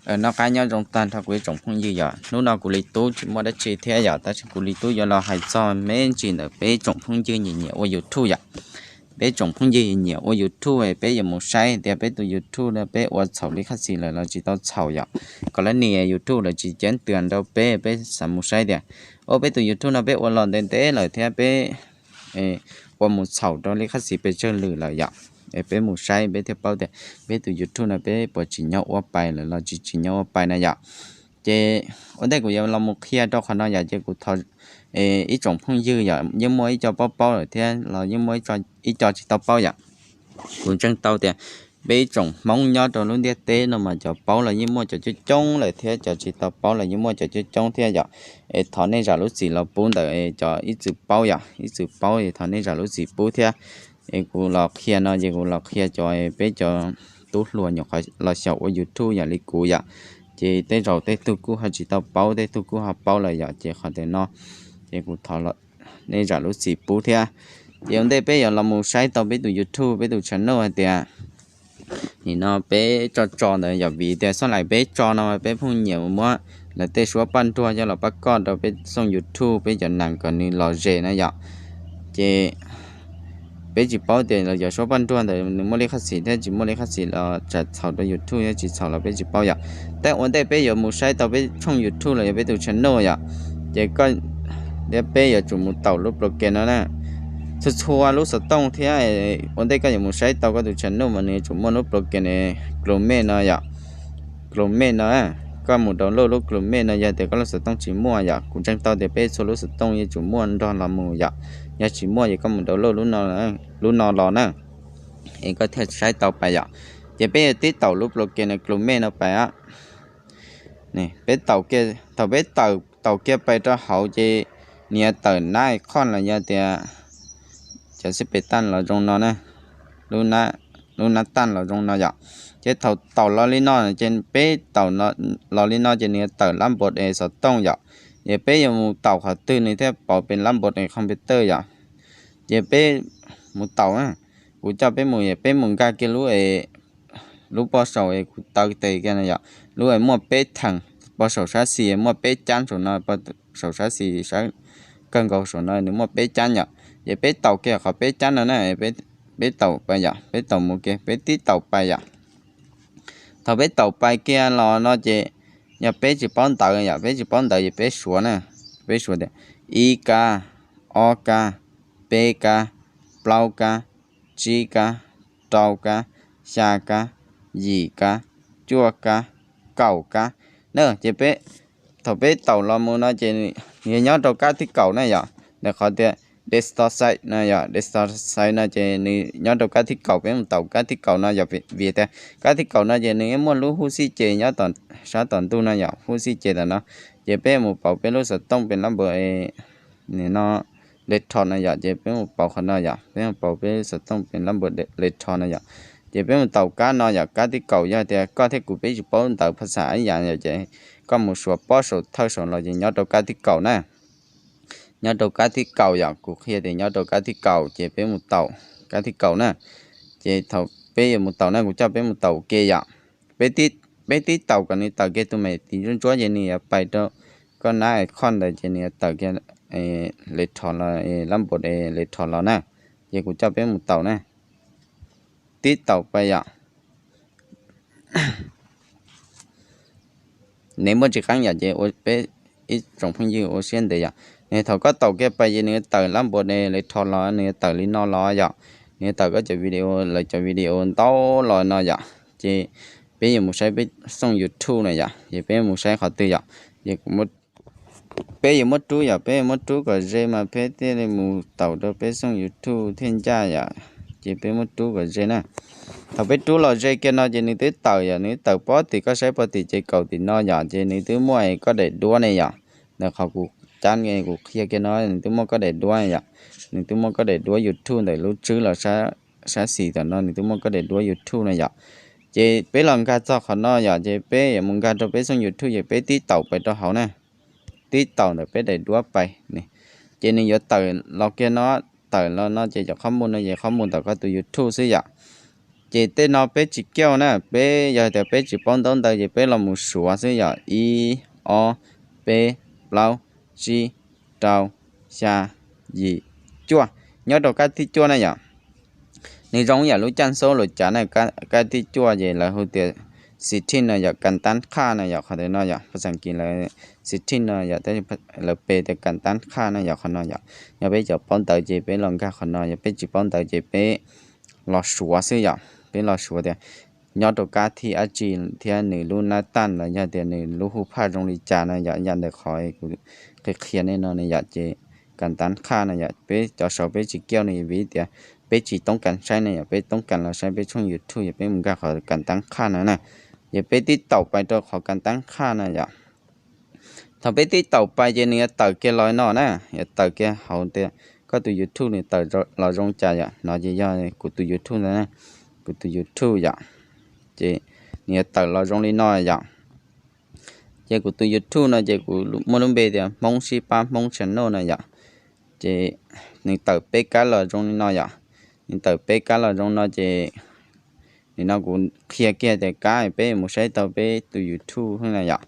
Noj qab nyob zoo tag nrho kuv ib tsoom phooj ywg yom. Hnub no kuv li tub tsis muaj dab tsi thiab yom, tab sis kuv li tub yuav los hais txog me ntsis ntawm peb tsoom phooj ywg nyiam nyiam ua YouTube yom. Peb tsoom phooj ywg nyiam ua YouTube, peb yuav mus saib tias peb tus YouTube no peb ua txhaum li qhab xis lawm los tsis tau txhaum yom. Kom lawv nias YouTube lawv tsis ceeb twm rau peb, peb xav mus saib tias, o, peb tus YouTube no peb ua los ntev ntev lawm thiab peb ua mus txhaum rau li qhab xis pes tsawg lwm lawm yom. Es peb mus saib peb thiaj paub tias peb tus YouTube no peb puas tsim nyog ua pais lawm los tsis tsim nyog ua pais na yom. Ces ua ntej kuv yuav los mus qhia rau qhov no yom, ces kuv thov ib tsoom phooj ywg yom, yeej muaj ib co paub paub lawm thiab los yeej muaj ib co tsis tau paub yom. Kuv ntseeg tau tias peb ib tsoom Hmoob nyob rau lub ntiaj teb no mas cov paub los yeej muaj cov coob coob lawm thiab cov tsis tau paub los yeej muaj cov coob coob thiab yom. Es thov nej zam lub txim los pub ntawm cov ib txwm paub yom, ib txwm paub es thov nej zam lub txim pub thiab. Es kuv los qhia no ces kuv los qhia cov peb cov tub hluas nyuam qhuav los xyaum ua YouTube yam li kuv yom. Ces tej zaum tej tug kuj ho tsis tau paub, tej tug kuj ho paub lawm yom, ces qhov tias no ces kuv thov nej zam lub txim pub thiab. Ces ua ntej peb yuav los mus saib tau peb tus YouTube, peb tus channel hais tias nim no peb tso tso ntawd yom, vim tias xoj lais peb tso no peb phooj nyiam muab lawv tej suab paj nruag coj los pab koj rau peb xoo YouTube peb cov nees kom nws los ze na yom. Ces peb tsis paub tias los cov suab paj nruag ntawd nws muaj li qhab xis thiab tsis muaj li qhab xis los tsam txhaum rau YouTube thiab tsis txhaum los peb tsis paub yom. Tab ua ntej peb yuav mus saib tau peb tshooj YouTube los yog peb tus channel yom, ces koj thiab peb yuav tsum mus taus lub program no na. Txhua txhua lub xov tooj thiab ua ntej koj yuav mus saib tau koj tus channel mas nws yuav tsum muaj lub program Chrome no yom. Chrome no, koj mus download lub Chrome no yog tias koj lub xov tooj tsis muaj yom. Kuv ntseeg tau tias peb txhua lub xov tooj yuav tsum muaj nrog los mus yom. Yog tsis muaj ces koj mus download lub no los na, es koj thiaj saib tau pais yom. Ces peb yuav tib taum lub program Chrome no pais. Peb taum kiag, thaum peb taum kiag pais rau hauv ces nws yuav tawm nab icon los yog tias cov xib pes taj los zoo no na, lub nab taj los zoo no yom. Ces thaum taum los li no ces peb taum los li no ces nws yuav tawm lab npos es xov tooj yom. Ces peb yuav mus taum qhov twg nws thiaj pauv pes lab npos es computer yom. Ces peb mus taum, kuv coj peb mus, peb mus nkag kiag lub es lub pob saum es kuv taw tes kiag no yom, lub es muaj peb theem, pob saum sab xis muaj peb cab saum no, pob saum sab xis sab kawg nkaus saum no nws muaj peb cab yom. Ces peb taum kiag qhov peb cab no na, peb taum pais yom, peb taum mus kiag, peb tib taum pais yom. Thaum peb taum pais kiag los no ces yog peb tsis paub ntawv yom, peb tsis paub ntawv ces peb suav na, peb suav tias ib kab, ob kab, peb kab, plaub kab, tsib kab, rau kab, xya kab, yim kab, cuaj kab, kaum kab na. Ces thaum peb taum los mus no ces nws yog nyob rau kab thib kaum na yom, ntawm qhov tias desktop site no yom, desktop site no ces nws nyob rau kab thib kaum, peb mus taum kab thib kaum no yom, vim tias kab thib kaum no ces nws muaj lub hub xib ces nyob sab tom ntug no yom, hub xib ces tom no. Ces peb mus pauv peb lub xov tooj pes lab npos no, letho no yom, ces peb mus pauv qhov no yom, peb mus pauv peb xov tooj pes lab npos letho no yom. Ces peb mus taum kab no yom, kab thib kaum yog tias koj thiab kuv peb tsis paub ntawv phas xas ib yam yom, ces koj mus suav pob saum thawj saum los ces nyob rau kab thib kaum na. Nyob rau kab thib kaum yom, kuv qhia tias nyob rau kab thib kaum ces peb mus taum kab thib kaum na. Ces thaum peb yuav mus taum na, kuv coj peb mus taum ua ke yom. Peb tib taum kom nws tawm kiag tus me tiv ntsuab ntsuab ces nws yuav pais rau koj nab icon ntawd ces nws yuav tawm kiag letho los, lab npos letho los na. Ces kuv coj peb mus taum na. Tib taum pais yom. Nws muaj tsis qeeb yom, ces peb ib tsoom phooj ywg ua siab ntev yom. Nws thaum koj taum kiag pais ces nws yuav tawm lab npos letho los, nws yuav tawm li no los yom. Nws yuav tawm koj cov video, lawv cov video ntau los no yom. Ces peb yuav mus saib peb xoo YouTube na yom, ces peb mus saib qhov twg yom. Ces peb yuav muab rub yom, peb yuav muab rub kom ze mas peb thiaj li mus taum rau peb xoo YouTube thiaj ncaj yom. Ces peb muab rub kom ze na. Thaum peb rub los ze kiag no ces nws twb tawm yom, nws twb tawm pob tim, koj saib pob tim ces kaum tim no yom, ces nws twb muaj koj daim duab ne yom. Ntawm qhov kuv cab kuv qhia kiag no nws twb muaj koj daim duab yom. Nws twb muaj koj daim duab YouTube ntawm lub tswb los sab xis tom no nws twb muaj koj daim duab YouTube na yom. Ces peb los nkag txog qhov no yom, ces peb yuav mus nkag rau peb xoo YouTube ces peb tib taum pais rau hauv na. Tib taum ntawm peb daim duab pais, ces nws yuav tawm los kiag no, tawm los no ces cov qhob mus no ces qhob mus ntawm koj tus YouTube xwb yom. Ces tej no peb tsis kiauj na, peb yog tias peb tsis paub ntaub ntawv ces peb los mus suav xwb yom, ib, ob, peb, plaub, tsib, rau, xya, yim, cuaj. Nyob rau kab thib cuaj na yom, nws zoo yam lub caj xub lus cas na, kab thib cuaj ces lawv hu tias setting no yom, kas tab qhaj no yom, qhov ntawm no yom, phas xas kis lawv setting no yom, lawv pe tias kas tab qhaj no yom, qhov no yom. Yog peb cov paub ntawv ces peb los nkag qhov no, yog peb tsis paub ntawv ces peb los suav xwb yom, peb los suav tias nyob rau kab thib dab tsi thiab nws lub nab taj los yog tias nws lub hu phaj zoo li cas no yom, yam ntawm qhov kuv qhia qhia nej no ne yom. Ces kas tab qhaj no yom, peb cov saud peb tsis kiauj ne, vim tias peb tsis toob kas saib ne yom, peb toob kas los saib peb tshooj YouTube yom, peb mus nkag qhov kas tab qhaj no na. Ces peb tib taum pais rau qhov kas tab qhaj no yom. Thaum peb tib taum pais ces nws yuav tawm kiag los no na, yuav tawm kiag hauv tias koj tus YouTube nws tawm los zoo cas yom. No ces yog kuv tus YouTube ntawd na, kuv tus YouTube yom. Ces nws yuav tawm los zoo li no yom. Ces kuv tus YouTube no ces kuv muaj lub npe tias Hmoob Sib Pab Hmoob channel no yom. Ces nws tawm peb kab los zoo li no yom. Nws tawm peb kab los zoo no ces nim no kuv qhia kiag tias kab peb mus saib tau peb tus YouTube no yom.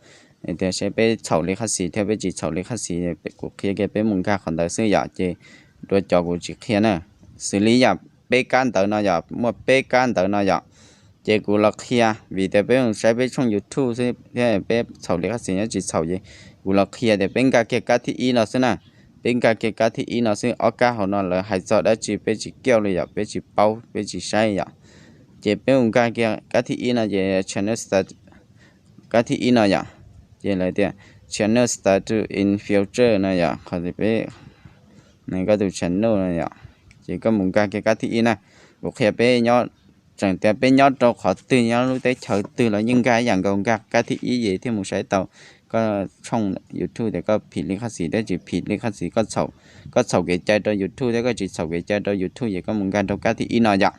Tias saib peb txhaum li qhab xis thiab peb tsis txhaum li qhab xis, kuv qhia kiag peb mus nkag qhov ntawd xwb yom. Ces dua cov kuv tsis qhia na, xws li yam peb kab ntawd no yom, muaj peb kab ntawd no yom. Ces kuv los qhia, vim tias peb mus saib peb tshooj YouTube xwb thiab peb txhaum li qhab xis nyob tsis txhaum ces kuv los qhia tias peb nkag kiag kab thib ib no xwb na. Peb nkag kiag kab thib ib no xwb, ob kab hauv no lawv hais txog dab tsi peb tsis kiauj li yom, peb tsis paub peb tsis saib yom. Ces peb mus nkag kiag kab thib ib no ces channel start, kab thib ib no yom. Ces lawv tias channel start to in future no yom, qhov peb, koj tus channel no yom. Ces koj mus nkag kiag kab thib ib na. Kuv qhia peb nyob, tseem tias peb nyob rau qhov twg nyob lub teb chaws twg los yeej nkag ib yam nkaus, nkag kab thib ib ces thiaj mus saib tau koj tshooj YouTube tias koj phim li qhab xis thiab tsis phim li qhab xis, koj txhaum, koj txhaum kev cai rau YouTube thiab koj tsis txhaum kev cai rau YouTube ces koj mus nkag rau kab thib ib no yom.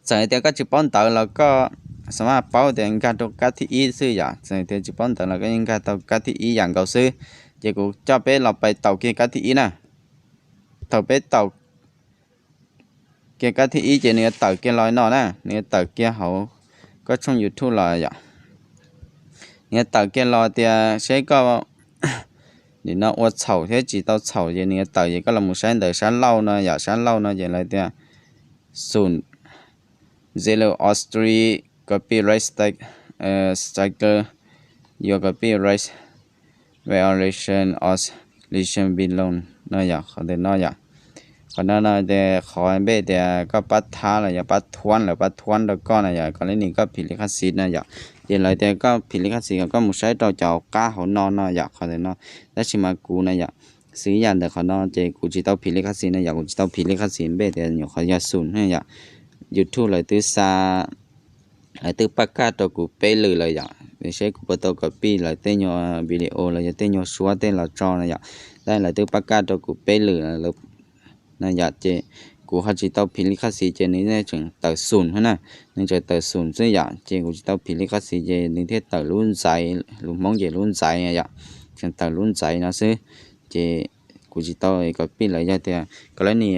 Txawm tias koj tsis paub ntawv los koj xav maj paub tias nkag rau kab thib ib xwb yom, txawm tias tsis paub ntawv los koj yeej nkag tau kab thib ib yam nkaus xwb. Ces kuv coj peb los pais taus kiag kab thib ib na. Thaum peb taus kiag kab thib ib ces nws yuav tawm kiag los no na, nws yuav tawm kiag hauv koj tshooj YouTube los yom. Nws yuav tawm kiag los tias seb koj nim no ua txhaum thiab tsis tau txhaum ces nws yuav tawm ces koj los mus saib ntawm sab laug no yom, sab laug no ces lawv tias xum, zero or three copyright strike, strike, your copyright violation or license below no yom, qhov ntawm no yom. Qhov no no tias qhov npe tias koj pab thab los yog pab thuab, lawv pab thuab rau koj no yom, koj li nim koj phim li qhab xis no yom. Ces lawv tias koj phim li qhab xis kom koj mus saib rau cov hauv qab hauv no no yom, qhov ntawm no. Tab sis mas kuv no yom, xws yam ntawm qhov no ces kuv tsis tau phim li qhab xis no yom, kuv tsis tau phim li qhab xis npe tias nyuam qhuav yog xum ne yom. YouTube lawv twb xa, lawv twb pab kaj rau kuv peb lwm lawm yom, seb kuv puas tau copy lawv tej nyuag video los yog tej nyuag suab tej los tso no yom. Tab lawv twb pab kaj rau kuv peb lwm no yom, ces kuv ho tsis tau phim li qhab xis ces nws tseem tawm xum na, nws tseem tawm xum xwb yom, ces kuv tsis tau phim li qhab xis ces nws thiaj tawm lub ntxaiv, lus Hmoob ces lub ntxaiv yom, tseem tawm lub ntxaiv no xwb. Ces kuv tsis tau copy lawv, yog tias kom lawv ni,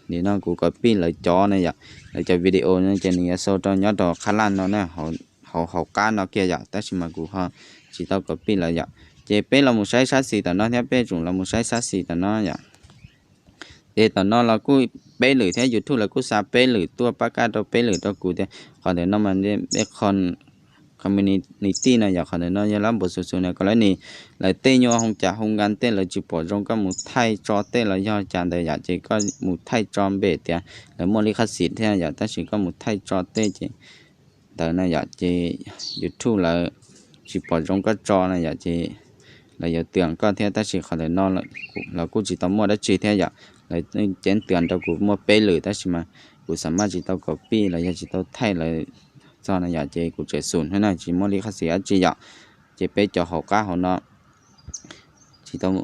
nim no kuv copy lawv cov na yom, lawv cov video no ces nws yuav sau rau nyob rau qhab laj no na, hauv hauv qab no kiag yom, tab sis mas kuv ho tsis tau copy lawv yom. Ces peb los mus saib sab xis tom no thiab, peb tseem los mus saib sab xis tom no yom. Ces tom no los kuj peb lwm thiab, YouTube lawv kuj xa peb lwm tuaj pab kaj rau peb lwm rau kuv tias qhov ntawm no mas peb qho community no yom, qhov ntawm no yog lab npus xus xus no kom lawv ni, lawv tej nyuag hoo cas hoo nkas tej lawv tsis pom zoo koj mus thaij tso tej los yog cas ntawd yom, ces koj mus thaij tso npe tias lawv muaj li qhab xis thiab yom, tab sis koj mus thaij tso tej ces ntawd no yom, ces YouTube lawv tsis pom zoo koj tso no yom, ces lawv yuav twam koj thiab, tab sis qhov ntawm no los kuj tsis tau muaj dab tsi thiab yom. Lawv ceeb twam rau kuv muaj peb lwm tab sis mas kuv xam maj tsis tau copy los yog tsis tau thaij lawv txog no yom, ces kuv tseem xum thiab na, tsis muaj li qhab xis dab tsi yom. Ces peb cov hauv qab hauv no tsis tau,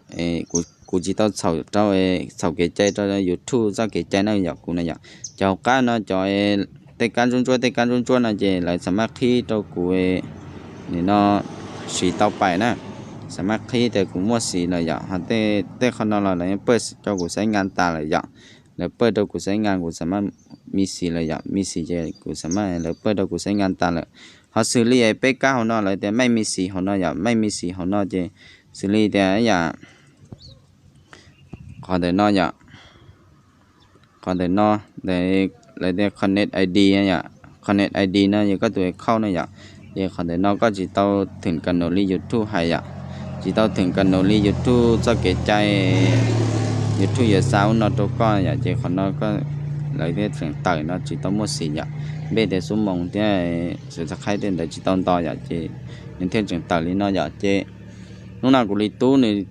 kuv tsis tau txhaum rau, txhaum kev cai rau YouTube txoj kev cai na yom, kuv na yom. Cov hauv qab no cov tej kab ntsuab ntsuab tej kab ntsuab ntsuab no ces lawv xam maj qhib rau kuv, nim no siv tau pais na, xam maj qhib tias kuv muaj siv lawm yom. Ho tej qho no los lawv yeej pawj rau kuv xaiv ngas tas lawm yom, lawv pawj rau kuv xaiv ngas kuv xam maj missing lawm yom, missing ces kuv xav mas lawv pawj rau kuv xaiv nkas tas lawm. Ho xws li peb kab hauv no lawv tias mej missing hauv no yom, mej missing hauv no ces xws li tias yam qhov ntawm no yom, qhov ntawm no, lawv tias connect I D yom, connect I D no yog koj tus account no yom. Ces qhov ntawm no koj tsis tau theem kas nus li YouTube hais yom, tsis tau theem kas nus li YouTube txoj kev cai YouTube yuav xa ub no rau koj yom, ces qhov no lawv thiaj tseem tawm no tsis tau muaj xim yom. Npe tias xub moos thiab subscribe tej ntawd tsis tau nto yom, ces nws thiaj tseem tawm li no yom. Ces hnub no kuv li tub nws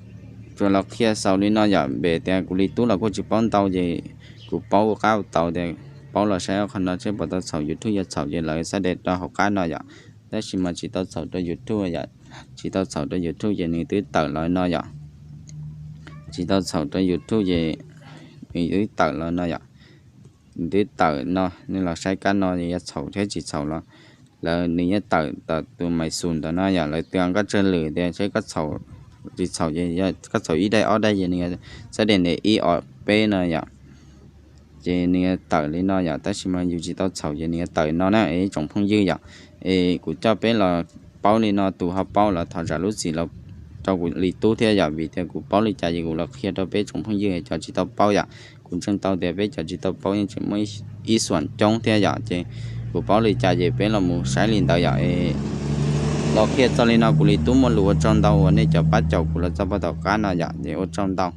tsuas los qhia xaus li no yom, npe tias kuv li tub los kuj tsis paub ntau ces kuv paub ua qab ua tau tias paub los saib qhov no seb puas tau txhaum, YouTube yuav txhaum ces lawv xab de rau hauv qab no yom. Tab sis mas tsis tau txhaum rau YouTube yom, tsis tau txhaum rau YouTube ces nws twb tawm los no yom. Tsis tau txhaum rau YouTube ces nws twb tawm los no yom. Nws twb tawm no, nej los saib kab no yuav txhaum thiab tsis txhaum los lawv nws yeej tawm tom tus maiv xus ntawd no yom. Lawv twb nkauj tsawg lwm tias seb koj txhaum tsis txhaum ces koj txhaum ib daim ob daim ces nws xab de nws ib ob peb no yom. Ces nws tawm li no yom, tab sis mas yus tsis tau txhaum ces nws tawm no na es tsoom phooj ywg yom. Es kuv coj peb los paub li no, tus ho paub los thov zam lub txim los rau kuv li tub thiab yom, vim tias kuv paub li cas ces kuv los qhia rau peb tsoom phooj ywg cov tsis tau paub yom. Kuv ntseeg tau tias peb cov tsis tau paub yeej tseem muaj ib xuam coob thiab yom, ces kuv paub li cas ces peb los mus saib li ntawd yom. Es los qhia txog li no kuv li tub muaj lus ua tsaug ntau uas nej cov pab caum kuv los txog puag tom qab no yom, ces ua tsaug ntau.